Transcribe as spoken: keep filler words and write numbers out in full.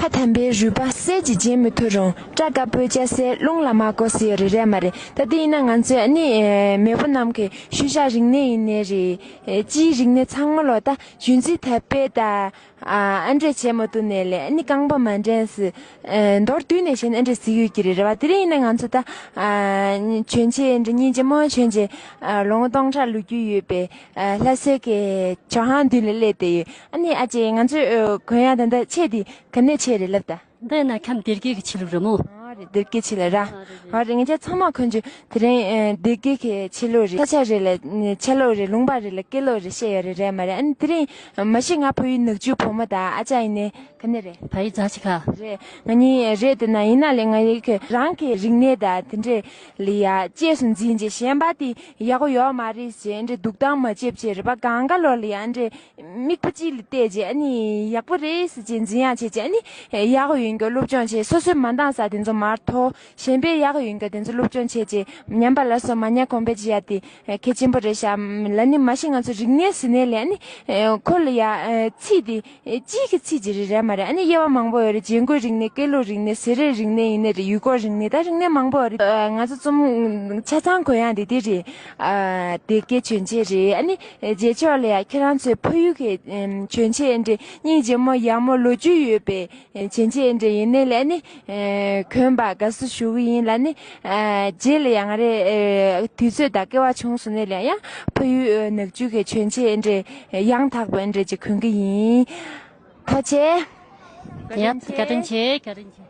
ཕ་དམ་པའི་རུས་པ་གསེར་གྱིས་བརྗེ་མི་ཐུབ་རུང་། སྐྲ་དཀར་པོའི་སྐྱ་སེར་རླུང་ལ་མ་གོ་ཟེར་ཡོད་རེད། རེད་མ་རེད། ད་དེ་ཡིན་ན་ང་ཚོས་ཨ་ནི་ཨེ་མེས་པོ་རྣམས་ཀྱི་ཤུལ་བཞག་རིག་གནས་ཡིན་ནའི་རེད། ཨེ་སྤྱིའི་རིག་གནས་ཚང་མ་ལོ་ད་གཞོན་ཚིག་ཐད་པས་ད་ཨ་ཨ་འདྲས་བྱས་མ་ཐུབ་ནའི་ལས་ཨ་ནི་རྐང་པ་མ་འདྲེན་སི་ཨེ་མདོར་བསྡུས་ནས་བཤད་ན་ཨ་འདྲས་ཟིག་ཡོད་ཀྱི་རེད། རེད་བ། དེ་རིང་ཡིན་ན་ང་ཚོ་ད་ཨ་གྱོན་ཆས་ཨ་འདྲས་སྙིང་རྗེ་མོ་གྱོན་ཆས་ཨ་ལོ་ངོ་སྟོང་ཕྲག་ལོ་རྒྱུས་ཡོད་པའི་ཨ་ལྷ་སའི་གི་ཇོ་ཧང་མདུན་ལ་སླེབས་བསྡད་ཡོད། ཨ་ནི་ཨ་ཅེ་ང་ཚོས་ཨ་གོན་ཡག་ད་ལྟ་ཆས་དེ་ག་ནས་ཆས་རེད་ལབ་ད། འདི་ན་ཁམས་སྡེ་དགེ་གི་ཆས་ལུགས་རེད་མོ། ཨ་རེད། སྡེ་དགེ་ཆས་ལུགས་ར། ཨ་རེད། ཨ་རེད། ངེད་ཅག་ཚང་མ་གོན་རྒྱུ་དེ་རིང་ཨ་སྡེ་དགེ་གི་ཆས་ལུགས་རེད། ས་ཆ་རེ་ལ་ཆས་ལུགས་རེད། ལུང་པ་རེ་ལ་སྐད་ལུགས་རེ་བཤད་ཡོད་རེད། རེད་མ་རེད། ཨ་ནི་དེ་རིང་མ་གཞི་ང་ཕ་ཡུལ་ནག་ཆུ་བུ་མོ་ད་ཨ་ཅག་ཡིན་ནའི་ག་ནས་རེད། ཕ་ཡུལ་རྫ་ཆུ་ཁ། རེད། ང་གཉིས་རེད། དེ་ན་ཡིན་ན་ལས་ང་ཡི་གི་རང་གི་རིག་གནས་ད་དེ་འདྲས་ལ་ཡ་གཅེས་སུ་འཛིན་བྱས་གཞན་པ་དེ་ཡག་པོ་ཡོད་མ་རེད་ཟེར་འདྲས་སྡུག་གཏམ་མ་བྱེད་བྱས་རེད་པ། གང་ག་ལོ་ལ་ཡ་འདྲས་མིག་པ་གཅིག་ལ་བལྟས་རྗེས་ཨ་ནི་ཡག་པོ་རེད་ཟེར་རྗེས་འཛིན་ཡག་བྱས་རྗེས་ཨ་ནི་ཡག་པོ་ཡོད་མཁན་སློབ་སྦྱོང་བྱས། སོ་སོའི་མ་འདང་ས་དེ་ཚོ་མར་ཐོ། གཞན་པའི་ཡག་པོ་ཡོད་མཁན་དེ་ཚོ་སློབ་སྦྱོང་བྱས་རྗེས་ཉམས་པ་སླར་གསོ་མ་ཉམས་གོང་འཕེལ་བྱེད་ཡག་དེ་གལ་ཆེན་པོ་རེད་ཤག་ལ་ནི། མ་གཞི་ང་ཚོ་རིག་གནས་ཟེར་ནས་ལས་ཨ་ནི་ཁོ་ལ་ཡ་ཚིག་དེ་སྤྱིའི་གི་ཚིག་ཅིག་རེད། རེད་མ་རེད། ཨ་ནི་དབྱེ་བ་མང་པོ་ཡོད་རེད། རྒྱན་གོས་རིག་གནས། སྐད་ལུགས་རིག་གནས། ཟས་རིགས་རིག་གནས་ཡིན་ནའི་རེད། ཡུལ་སྐོར་རིག་གནས། ད་རིག་གནས་མང་པོ་ཡོད་རེད། ང་ཚོ་རྩོམ་ཆ་ཚང་གོན་ཡག་དེ་དེ་རེད། ཨ་སྡེ་དགེ་གྱོན་ཆས་རེད། ཨ་ནི་རྗེས་ཕྱོགས་ལ་ཡ་ཁྱེད་རང་ཚོའི་ཕ་ཡུལ་གྱི་ཨེམ་གྱོན་ཆས་ཨེ་འདྲས་སྙིང་རྗེ་མོ་ཡག་མོ་ལོ་རྒྱུས་ཡོད་པའི་ཨེ་གྱོན་ཆས་ཨེ་འདྲས་ཡིན་ནའི་ལ་ནི་ཨེ་གོན་པ་དགའ་བསུ་ཞུ་གི་ཡིན་ལ་ནི། ཨ་རྗེས་ལ་ཡ་ང་རེ་ཨེ་དུས་ཚོད་དང་སྐལ་བ་བྱུང་སོང་ནའི་ལ་ཡ་ཕ་ཡུལ་ཨེ་ནག་ཆུ་གི་གྱོན་ཆས་ཨེ་འདྲས་ཡང་དག་པ་ཨེ་འདྲས་ཅིག་གོན་གི་ཡིན། ཐུགས་རྗེ་ཆེ། ཡ། བཀའ་དྲིན་ཆེ། བཀའ་དྲིན་ཆེ།